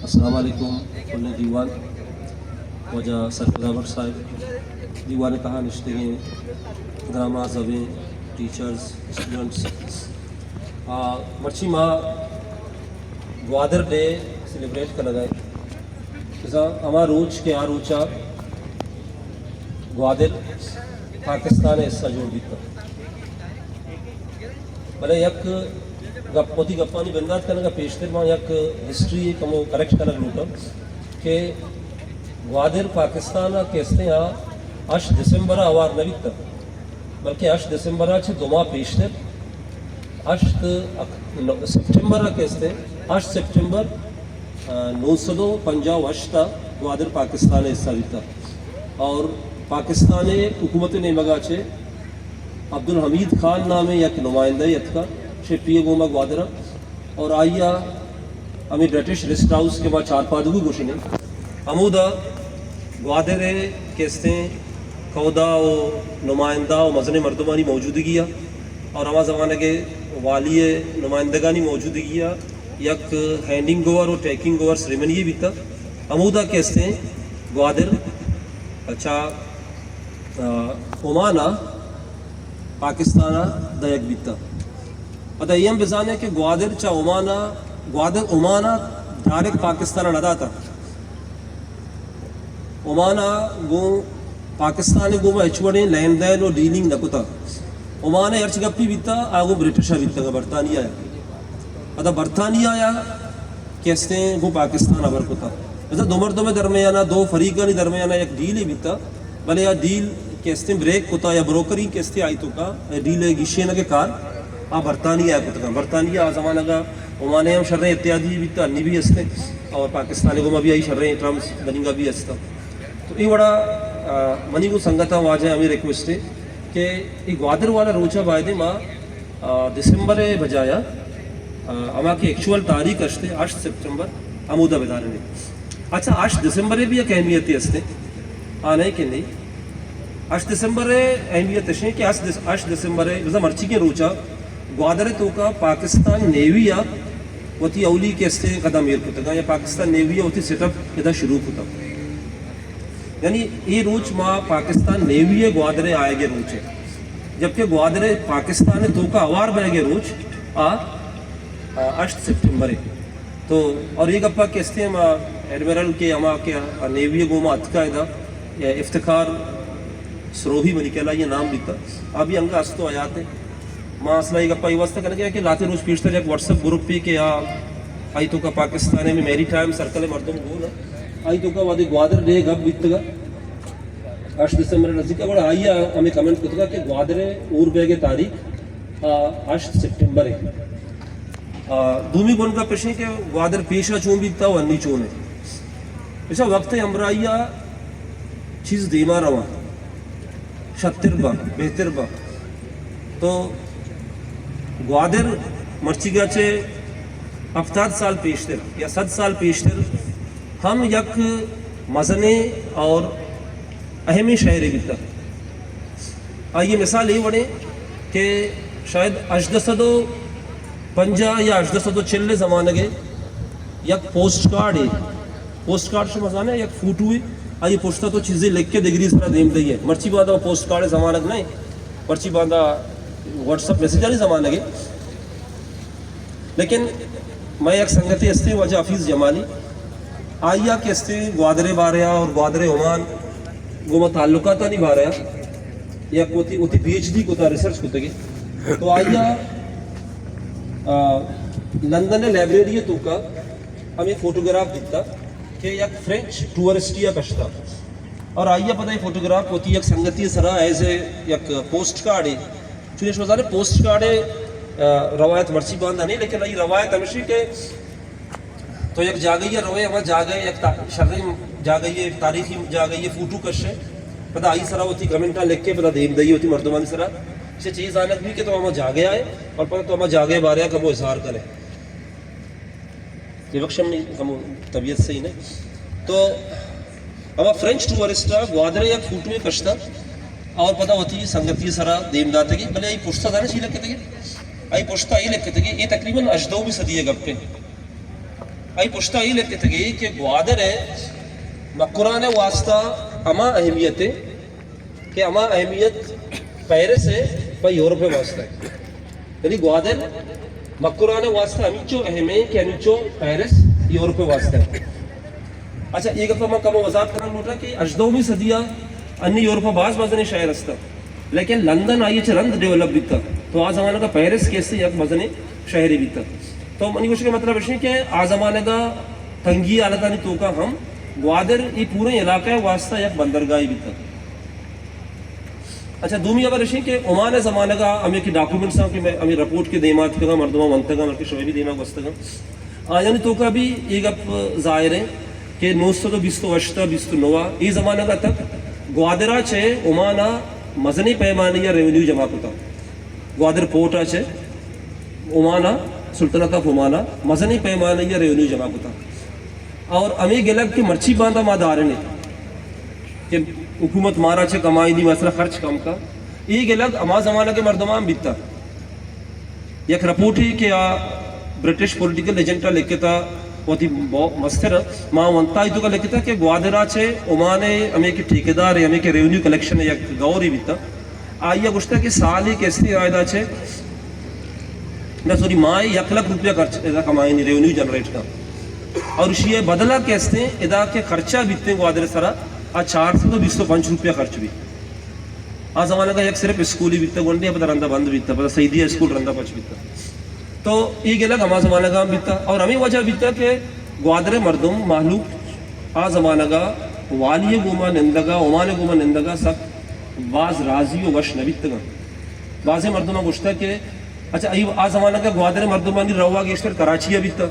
السلام علیکم۔ کلیں دیوان، واجہ سرفراز بٹ صاحب، دیوان ءِ تہا نشتگیں گراما زبیں ٹیچرز، اسٹوڈنٹس، آ، مرچی ما گوادر ڈے سیلیبریٹ کنگ ءَ ایں۔ بزاں ہما روچ کہ آ روچ ءَ گوادر پاکستان ءِ حصہ جوڑ بیتگ۔ بلے یک گپ، وتی گپانی بندات کنگ ءَ پیشتر ما یک ہسٹری ءَ کمو کریکٹ کنگ لوٹاں کہ گوادر پاکستان ءَ کہ استیں آ ہشت دسمبر ءَ ہوار نہ بیتگ، بلکہ ہشت دسمبر ءَ چہ دو ماہ پیشتر، ہشت اک-، نو-، سپٹمبر ءَ کہ استیں، ہشت سپٹمبر، آ، نو سد و پنجاہ و ہشت ءَ گوادر پاکستان ءِ حصہ بیتگ اور پاکستان ءِ حکومت ءِ نیمگ ءَ چہ عبدالحمید خان نامیں یک نمائندہ اتکا شپی ءِ گوما گوادر ءَ، اور آئی ءَ ہمیں برٹش ریسٹ ہاؤس کہ ما چارپادگو گوشنے، ہمودا گوادر ءِ کہ استیں کودا و نمائندہ و مزنیں مردمانی موجودگی ءَ اور ہما زمانگ ءِ والی ءِ نمائندگانی موجودگی ءَ یک ہینڈنگ اوور و ٹیکنگ اوور سریمنی بیتا۔ ہمودا کہ استیں گوادر چہ آ، عمان ءَ پاکستان ءَ دئیگ بیتگ۔ پدا اے ہم بزانیں کہ گوادر چہ عمان ءَ، گوادر عمان ءَ ڈائریکٹ پاکستان ءَ نہ داتگ۔ عمان ءَ گوں پاکستان ءَ گوں ہچ وڑیں لین دین و ڈیلنگ نہ کتگ۔ عمان ءَ ہرچ گپی بیتگ، آ گوں برٹش ءَ بیتگ، برطانیہ ءَ۔ پدا برطانیہ ءَ کہ استیں گوں پاکستان ءَ ہبر کتگ۔ بزاں دو مردم ءِ درمیان ءَ، دو فریقانی درمیان ءَ یک ڈیلے بیتگ، بلے آ ڈیل کہ استیں بریک کتگ یا بروکرنگ کہ استیں آئی توکا، ڈیل ءِ گیشینگ ءِ کار آ برطانیہ ءَ کتگ۔ برطانیہ آ زمانگ ءَ عمان ءِ ہم شریں اتحادی بیتگ، انی بھی استیں، اور پاکستان ءِ گوما بھی آئی شریں ٹرمز بننگ ءَ بھی استگ۔ تو اے وڑا، آ، منی گوں سنگتاں واجہ ہمیں ریکویسٹ ہے کہ اے گوادر والا روچ ءَ بایدیں ما آ، دسمبر ءِ بجایا، آ، ہما کہ ایکچوئل تاریخ اشتے، ہشت سپٹمبر، ہمودا بدارنے۔ اچھا، ہشت دسمبر ءِ بھی یک اہمیتے استے، آ نہ کہ نہیں۔ ہشت دسمبر ءِ اہمیت اشیں کہ ہشت دس-، ہشت دسمبر ءِ، بزاں مرچیگیں روچا گوادر ءِ توکا پاکستان نیوی ءَ وتی اولی کہ استے قدم ایر کتگا یا پاکستان نیوی ءَ وتی سیٹ اپ ادا شروع کتگ۔ یعنی اے روچ ما پاکستان نیوی ءِ گوادر ءَ آیگ ءِ روچ ءَ، جبکہ گوادر ءَ پاکستان ءِ توکا ہوار بئیگ ءِ روچ آ، آ، ہشت سپٹمبر ءَ۔ تو اور اے گپا کہ استیں ہما ایڈمرل کہ ہما کہ نیوی ءِ گوما اتکا ادا، افتخار سروہی منی خیالا آئی ءِ نام بیتا، آ بھی انگا است و حیات ہے۔ ما اصلا اے گپا اے واسطہ کنگے کہ لہتے روچ پیشتر یک واٹس ایپ گروپے کہ آ، آئی توکا پاکستان ءِ میری ٹائم سرکل ءِ مردم گون آئی توکا وہدے گوادر ڈے گپ بیتگا، ہشت دسمبر ءِ نزیکا، گڑا آئی ءَ ہمیں کمنٹ کتگا کہ گوادر ءِ ہور بیگ ءِ تاریخ، آ، ہشت سپٹمبر ءَ۔ آ، دومی گون گپ اشیں کہ گوادر پیشا چون بیتا و انی چون ہے۔ پیشا وقت ءِ ہمراہی ءَ چیز دیما رواں، شتر باں، بہتر باں۔ تو گوادر مرچیگا چہ ہفتاد سال پیشتر یا صد سال پیشتر ہم یک مزنیں اور اہمیں شہرے بیتا۔ آئی ءِ مثال اے وڑیں کہ شاید ہژدہ سد و پنجاہ یا ہژدہ سد و چل ءِ زمانگ ءَ یک پوسٹ کارڈے، پوسٹ کارڈ شما زانے، یک فوٹوے، آئی پشتا تو چیزے لکھ کے دگری سرا دیم دئیے۔ مرچی باندا پوسٹ کارڈ ءِ زمانگ نہ، مرچی باندا واٹس ایپ میسجانی زمانگ ہے۔ لیکن مئے یک سنگتے ہستیں واجہ حفیظ جمالی، آئی ءَ کہ ہستیں گوادر ءِ بارے ءَ اور گوادر ءِ عمان گوما تعلقاتانی بارے ءَ یک وتی، وتی پی ایچ ڈی کتا، ریسرچ کتگی۔ تو آئی ءَ، آ، لندن ءِ لائبریری ءِ توکا ہمیں فوٹوگراف دیتا کہ یک فرینچ ٹورسٹی ءَ کشتا اور آئی ءَ پدا اے فوٹوگراف وتی یک سنگتی ءِ سرا ایز اے یک پوسٹ کارڈے، چونکہ شما زانے پوسٹ کارڈ ءِ، آ، روایت مرچی باندا نہیں، لیکن اے روایت ہمیشی کہ تو یک جاگہی ءَ روئے، ہما جاگہ ءِ یک تا-، شریں جاگہی ءَ، تاریخی جاگہی ءَ فوٹو کشے، پدا آئی سرا وتی کمنٹاں لکھے، پدا دیم دئی وتی مردمانی سرا، چہ چیز آنک بھی کہ تو ہما جاگہ آئے اور پدا تو ہما جاگہ ءِ بارے ءَ کمو اظہار کرے۔ ببخش، منی کمو طبیعت صحیح نہ۔ تو ہما فرینچ ٹورسٹ ءَ گوادر ءِ یک فوٹوے کشتا اور پدا وتی سنگتی سرا دیم داتگی، بلے آئی پشتا زانے چی لکھتگی؟ آئی پشتا اے لکھتگی، اے تقریباً ہژدہمی صدی ءِ گپ ہے۔ آئی پشتا ای لکھتگی کہ گوادر ءِ مکران ءِ واسطہ ہما اہمیت ءِ کہ ہما اہمیت پیرس ءِ پہ یورپ ءِ واسطہ ءِ۔ یعنی گوادر مکران ءِ واسطہ ہمینچو اہم ءِ کہ ہمینچو پیرس یورپ ءِ واسطہ ءِ۔ اچھا، اے گپ ءَ من کمو وضاحت کنگ لوٹاں کہ ہژدہمی صدی ءَ انی یورپ ءَ باز مزنیں شہر است ات، لیکن لندن آئی ءَ چہ رند ڈیولپ بیتا، تو آ زمانگ ءَ پیرس کہ است یک مزنیں شہرے بیتا۔ تو منی گوشگ ءِ مطلب اش کہ آ زمانگ ءَ تنگی حالتانی توکا ہم گوادر ای پوریں علاقہ ءِ واسطہ یک بندرگاہے بیتا۔ اچھا، دومی خبر اش کہ عمان ءِ زمانگ ءَ ہمے کہ ڈاکومنٹس آں کہ میں ہمے رپورٹ کہ دیما اتکگاں، مردماں ونتگاں، بلکہ شمئے بھی دیما گوستگاں، آیانی توکا بھی اے گپ ظاہر ہے کہ نو سد و بیست و ہشت ءَ بیست و نو ءَ اے زمانگ ءَ تک گوادر ءَ چہ عمان ءَ مزنیں پیمانے ءَ ریونیو جمع کتا۔ گوادر پورٹ ءَ چہ عمان ءَ، سلطنت آف عمان ءَ مزنیں پیمانے ءَ ریونیو جمع کتا۔ اور ہمے گلگ کہ مرچی باندا ما دارنے کہ حکومت مارا چہ کمائینی، مثلا خرچ کم کا، اے گلگ ہما زمانگ ءِ مردماں بیتا۔ یک رپورٹے کہ آ برٹش پولیٹیکل ایجنٹ ءَ لکھتا، وتی بو-، مستر ما ونتا ای توکا لکھتا کہ گوادر ءَ چہ عمان ءِ ہمے کہ ٹھیکیدار ءِ، ہمے کہ ریونیو کلیکشن ءِ یک گورے بیتا۔ آئی ءَ گوشتا کہ سالے کہ استے آ ادا چہ، نہ سوری، ماہ یک لکھ روپیہ خرچ ادا کمائینی، ریونیو جنریٹ کا۔ اور اشی ءِ بدلا کہ استے ادا کہ خرچہ بیتے گوادر ءِ سرا، آ چار سد و بیست و پنچ روپیہ خرچ بی۔ آ زمانگ ءَ یک صرف اسکولے بیتا گونڈے، پدا رندا بند بیتا، پدا سعیدیہ اسکول رندا پچ بیتا۔ تو اے گلگ ہما زمانگ ءَ ہم بیتا اور ہمے وجہ بیتا کہ گوادر ءِ مردم، مہلوک آ زمانگ ءَ والی ءِ گوما نندگ ءَ، عمان ءِ گوما نندگ ءَ سک باز راضی و وش نہ بیتگاں۔ بازیں مردماں گوشتگ کہ اچھا، ای آ زمانگ ءَ گوادر ءِ مردمانی روا گیشتر کراچی ءَ بیتگ،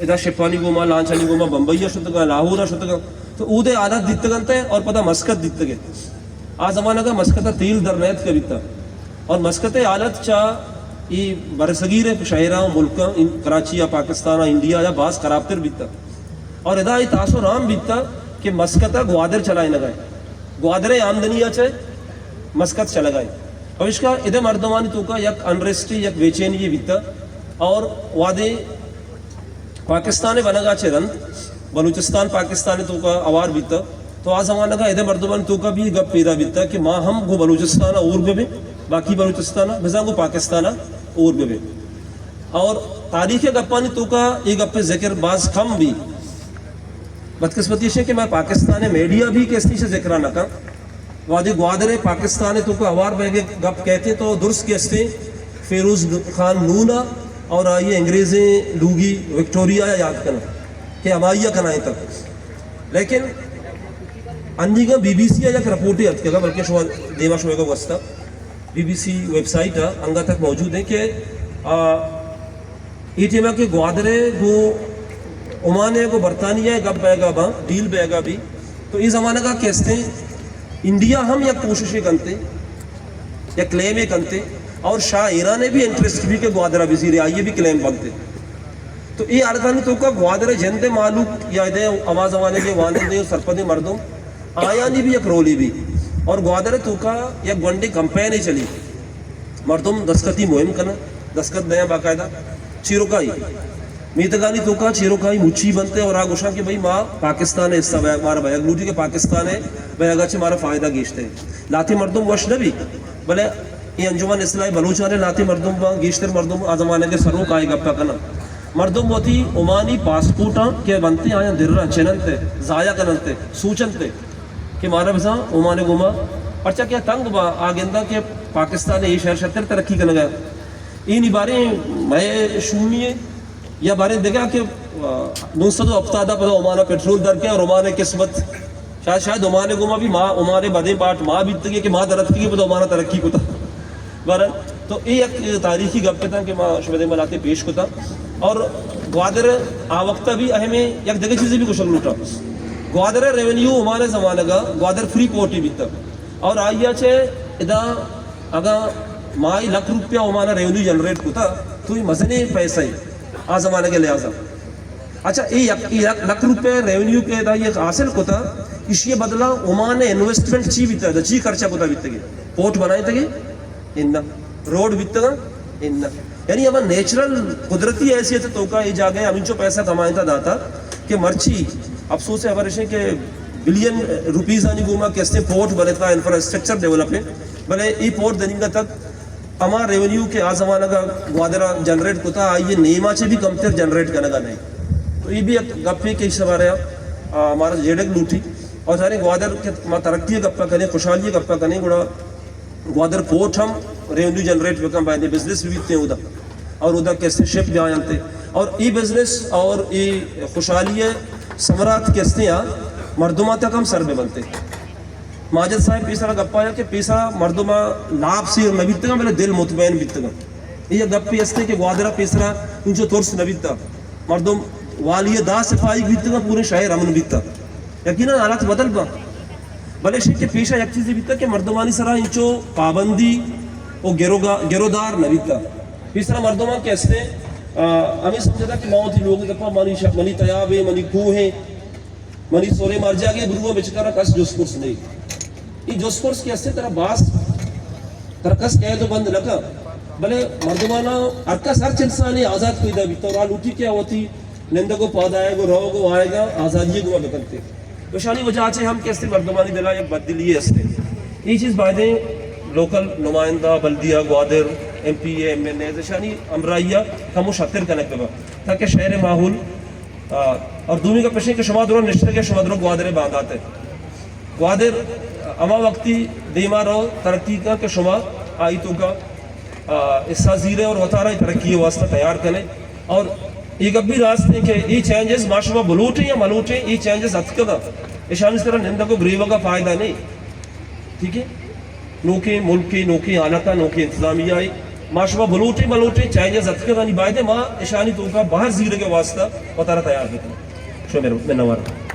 ادا شپانی گوما، لانچانی گوما بمبئی ءَ شتگاں، لاہور ءَ شتگاں، تو اودے حالت دیتگ انت اور پدا مسقط دیتگ۔ آ زمانگ ءَ مسقط ءَ تیل در نیتک بیتگ اور مسقط ءِ حالت چہ ای برصغیر ءِ شہراں و ملکاں، ان-، کراچی ءَ، پاکستان ءَ، انڈیا ءَ باز خرابتر بیتگ۔ اور ادا اے تاثر عام بیتا کہ مسقط ءَ گوادر چلائینگ ءَ، گوادر ءِ آمدنی ءَ چہ مسقط چلگ ءَ۔ پمیشکا ادے مردمانی توکا یک انریسٹے، یک بے چینی بیتا اور وہدے پاکستان ءِ بنگ ءَ چہ رند بلوچستان پاکستان ءِ توکا ہوار بیتا، تو آ زمانگ ءَ ادے مردمانی توکا بھی گپ پیدا بیتا کہ ما ہم گوں بلوچستان ءَ ہور بہ بیں، باقی بلوچستان ءَ بزاں گوں پاکستان ءَ ہور بہ بیں۔ اور تاریخ ءِ گپانی توکا اے گپ ءِ ذکر باز کم بی۔ بدقسمتی ایش کہ مئے پاکستان ءِ میڈیا بھی کسی چہ ذکر نہ کن۔ وہدے گوادر ءِ پاکستان ءِ توکا ہوار بئیگ ءِ گپ کئیت تو درست کہ استے فیروز خان نون ءَ اور آئی ءَ انگریزیں لوگی وکٹوریا ءَ یاد کن کہ ہمائی ءَ کنائینتگ۔ لیکن انیگا بی بی سی ءَ یک رپورٹے اتکگا، بلکہ شما دیما شمئے گوستا B B C website ءَ انگا تک موجود ہے کہ، آ، اے ٹائم ءَ کہ گوادر ءَ گوں عمان ءَ گوں برطانیہ ءَ گپ بئیگا باں، ڈیل بئیگا بی، تو اے زمانگ ءَ کہ استیں انڈیا ہم یک کوششے کنتے، یک کلیمے کنتے، اور شاہ ایران ءَ بھی انٹرسٹ بی کہ گوادر ءَ بزیرے، آئی ءَ بھی کلیم بنتے۔ تو اے حالتانی توکا گوادر ءِ جند ءِ مہلوک یا ادے ہما زمانگ ءِ وانندہ و سرپدیں مردم، آیانی بھی یک رولے بی اور گوادر ءِ توکا یک گونڈیں کمپینے چلی۔ مردم دستخطی مہم کناں، دستخط دیاں باقاعدہ چیروکائی میتگانی توکا چیروکائی مچی بنتے اور آ گوشاں کہ بھئی ما پاکستان ءِ حصہ بیا-، مارا بیگ لوٹی کہ پاکستان ءِ بیگ ءَ چہ مارا فائدہ گیشتے۔ لہتے مردم وش نہ بی، بلے اے انجمن اصلاح بلوچان ءِ لہتے مردم باں، گیشتر مردم آ زمانگ ءِ سروک آئی گپ ءَ کناں۔ مردم وتی عمانی پاسپورٹاں کہ بنتے آیاں دراں چننتے، ضائع کننتے، سوچنتے۔ کہ مارا بزاں عمان ءِ گوما، پرچا کہ تنگ با آ گنداں کہ پاکستان ءِ اے شہر شتر ترقی کنگا۔ اے نی باریں مئے شومی ءِ یا باریں دگہ کہ، آ، نو سد و ہپتاد ءَ پدا عمان ءَ پٹرول در کئے اور عمان ءِ قسمت شاید، شاید عمان ءِ گوما بھی ما عمان ءِ بدیں پارٹ ما بیتگے کہ ما در اتکگے پدا عمان ءَ ترقی کتا۔ بہرحال، تو اے یک تاریخی گپ اتاں کہ ما شمئے دیما لہتے پیش کتا۔ اور گوادر آ وقت ءَ بھی اہمیں یک دگہ چیزے بھی گوشگ لوٹاں۔ گوادر ءِ ریونیو عمان ءِ زمانگ ءَ گوادر فری پورٹ ہی بیتا۔ اور آئی ءَ چہ ادا اگاں ماہی لکھ روپیہ عمان ءَ ریونیو جنریٹ کتا، تو یہ مزنیں پیسہ ہے آ زمانگ ءِ لحاظ ءَ۔ اچھا، اے یک، اے یک لکھ روپے ریونیو کہ ادا یہ حاصل کتا، اشی بدلا عمان ءِ انویسٹمنٹ چی بیتا، ادا چی خرچہ کتا بیتگے؟ پورٹ بنائیتگے؟ اناں۔ روڈ بیتگا؟ اناں۔ یعنی ہما نیچرل قدرتی حیثیت توکا اے جاگہ ہمینچو پیسہ کمائینتا داتا کہ مرچی افسوس ہے ہبر اشیں کہ بلین روپیز آنی گوما کہ استیں پورٹ بنتا، انفراسٹرکچر ڈیولپ ہے، بلے اے پورٹ دننگا تک ہما ریونیو کہ آ زمانگا گوادرا جنریٹ کتا، آئی نیما چے بھی کمتر جنریٹ کنگا نہیں۔ تو اے بھی ایک گپے کہ اس بارے آ، ہمارا جیڑگ لوٹی۔ اور سارے گوادر کہ ما ترقی گپا کنے، خوشحالی گپا کنے، گڑا گوادر پورٹ ہم ریونیو جنریٹ بکن، باید بزنس بھی بیتے اودا، اور اودا کیسے شپ بھی آیانتے، اور ای بزنس اور ای خوشحالی ثمرات کیسے آ مردماں تک ہم سر بہ بنتے۔ ماجد صاحب پیسرا گپا آیا کہ پیسرا مردماں لاپ سیر نہ بیتگاں، بلے دل مطمئن بیتگاں۔ یہ گپی استے کہ گوادرا پیسرا انچو ترس نہ بیتا، مردم والی دا سپاہی بیتگاں، پورے شہر امن بیتا۔ یقیناً حالات بدل با، بلے شے کہ پیشا یک چیزے بیتا کہ مردمانی سرا انچو پابندی و گروگا-، گرودار نہ بیتا۔ پیسرا مردماں کہ استے، آ، ہمیں سمجھتا کہ ما وتی لوگ گپا منی ش-، منی تیاب ہے، منی کوہ ہے، منی سورے مارجاگے، بروا بچکارا کس جس پرس نہیں۔ ای جس پرس کہ استے ترا باس، ترا کس قید و بند نہ کا، بلے مردمانا ہر کس، ہر چ انسانے آزاد پیدا بیتا اور آ لوٹی کہ آ وتی نندگ و پادآیگ و روگ و آیگا آزادی گوا بکنتے۔ تو اشانی وجہ چے ہم کہ استے مردمانی دلا یک بددلی استے۔ ای چیز بایدیں لوکل نمائندہ، بلدیہ گوادر، ایم پی اے، ایم این اے، اشانی ہمراہی کم و شتر کنگ ببا، تاکہ شہر ماحول، آ، اور دومی گپ اشیں کہ شما درو نشتگے، شما درو گوادر باندات ہے۔ گوادر ہما وقتی دیما رو ترقی کا کہ شما آئی توکا، آ، حصہ زیرے اور وتارا ترقی واسطہ تیار کنے۔ اور یہ گپ بھی راست ہے کہ یہ چینجز ما شما بلوٹیں یا ملوٹیں، یہ چینجز اتکگا، اشانی سرا نندگ و گریوگا فائدہ نہیں۔ ٹھیک ہے؟ نوکیں ملک، نوکیں حالت، نوکیں انتظامیہ ہے۔ ما شما بلوٹیں ملوٹیں چینجز اتکگانی بایدے ما اشانی توکا بہر زیرگ واسطہ وتارا تیار بکنیں۔ شما منوار۔